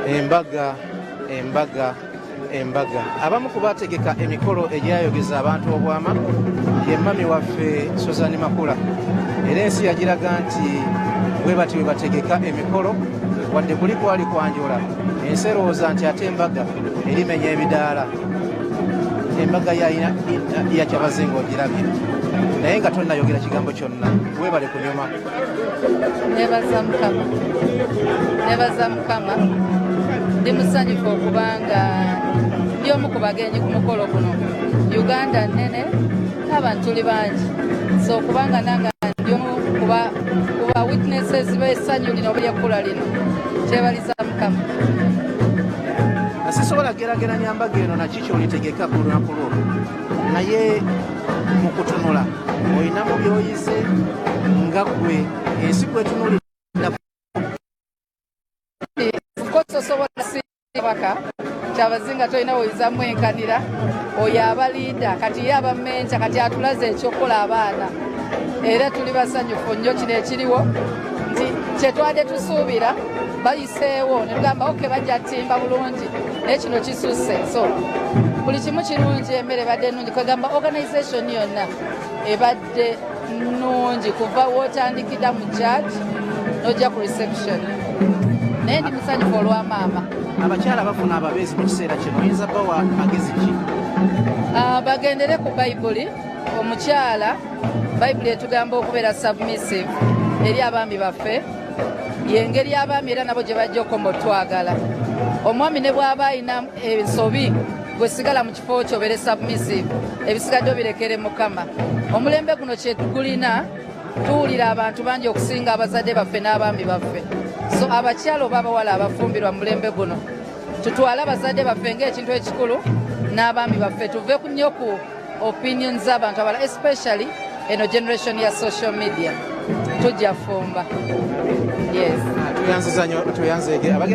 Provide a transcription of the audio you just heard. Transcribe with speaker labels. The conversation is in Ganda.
Speaker 1: Embaga, embaga, embaga. Abamu ku bategeka emikolo egyayogeza abantu obwama ye mami waffe Suzan Makula, era ensi yagiraga nti bwe bati bwe bategeka emikolo. Wadde kuli kwali kwanjula, ensi erowooza nti ate embaga erimenya ebidaala. Embaga ya Kyabazinga ogirabye, naye nga tonnayogera kigambo kyonna, weebale kunyuma.
Speaker 2: Nebaza Mukama, nebaza Mukama. Ndi musanyufu okubanga ndi omu ku bagenyi ku mukolo guno. Uganda nnene, n'abantu tuli bangi, so okubanga nange ndi omu kuba witnesses b'essanyu lino oba ery'ekkula lino, kyebaliza Mukama.
Speaker 1: Sisobola gerageranya mbaga eno naki kyolitegeka ku lunaku lwo, naye mu kutunula olinamu byoyize nga gwe ensi gwetunulira?
Speaker 2: Of course osobola baka Kyabazinga, tolina woyinza mwenkanira. Oyo aba leader, kati ye aba mentor, kati atulaze ekyokukola abaana, era tuli basanyufu nnyo. Kino ekiriwo nti kyetwadde tusuubira bayiseewo ne tugamba, "Okay, bajja ttimba bulungi," naye kino kisusse. So buli kimu kirungi, emmere ebadde nnungi, kwegamba organization yonna ebadde nnungi kuva wootandikira mu church n'ojja ku reception, naye ndi musanyufu olwa maama.
Speaker 1: Abakyala bafuna ababeezi mu kiseera kino, oyinza bawa magezi ki?
Speaker 2: Ah, bagendere ku Bayibuli. Omukyala, Bayibuli etugamba okubeera submissive eri abaami baffe. Yengeri abaami era nabo gye bajja okukoma otwagala. Omwami ne bw'aba alina ensobi, gwe sigala mu kifo kyo, obeere submissive, ebisigadde obirekere Mukama. Omulembe guno kyetugulina, tuwulira abantu bangi okusinga abazadde baffe n'abaami baffe. So abakyala oba abawala abafumbirwa mu mulembe guno, tutwale abazadde baffe ng'ekintu ekikulu n'abaami baffe. Tuve nnyo ku opinions z'abantu abalala, especially eno generation ya social media. Tujja fumba, yes.
Speaker 1: Tuyanziza nnyo, tuyanzeege abagenda.